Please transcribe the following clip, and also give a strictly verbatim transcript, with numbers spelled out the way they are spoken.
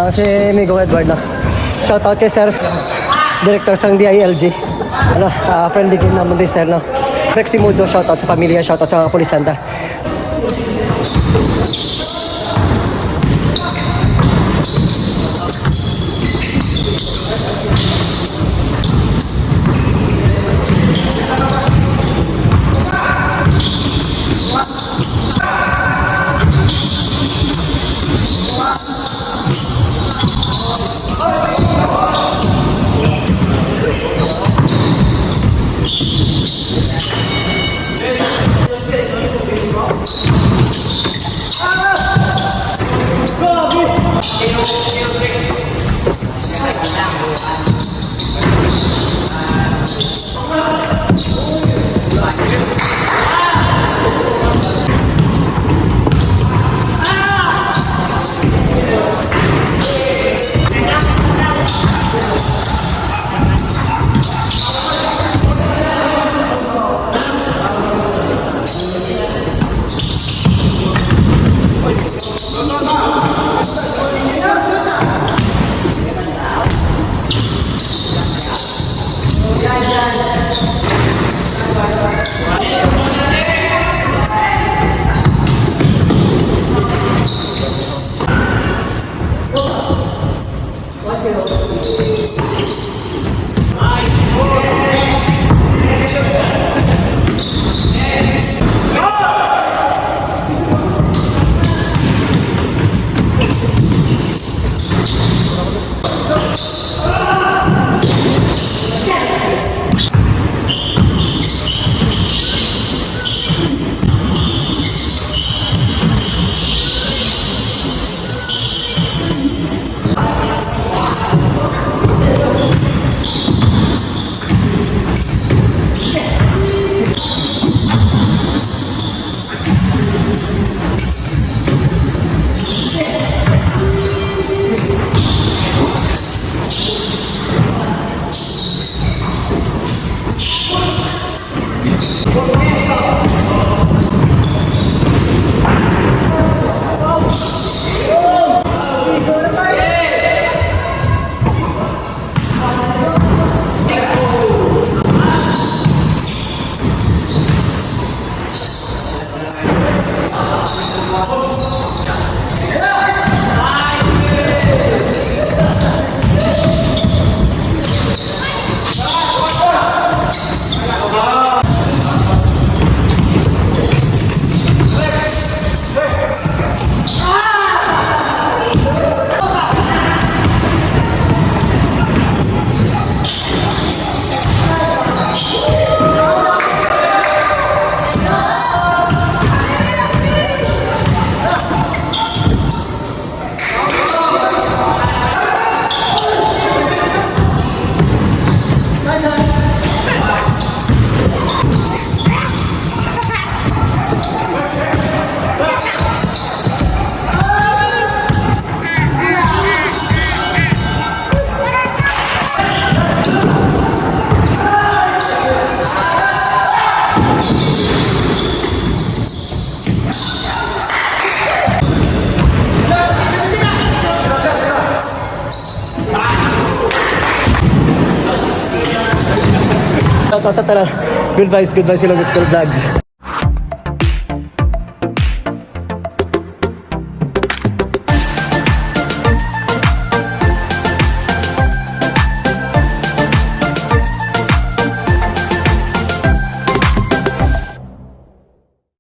Ah, si Migo Edward, no? Shoutout kay Sir, Director sang D I L G. Ano, ah, friendly game naman din, Sir, no? Rex Simudo, shoutout sa pamilya, shoutout sa mga pulis nanda. Shoutout sa tanan. Good vibes, good vibes, Ilonggo School Vlogs.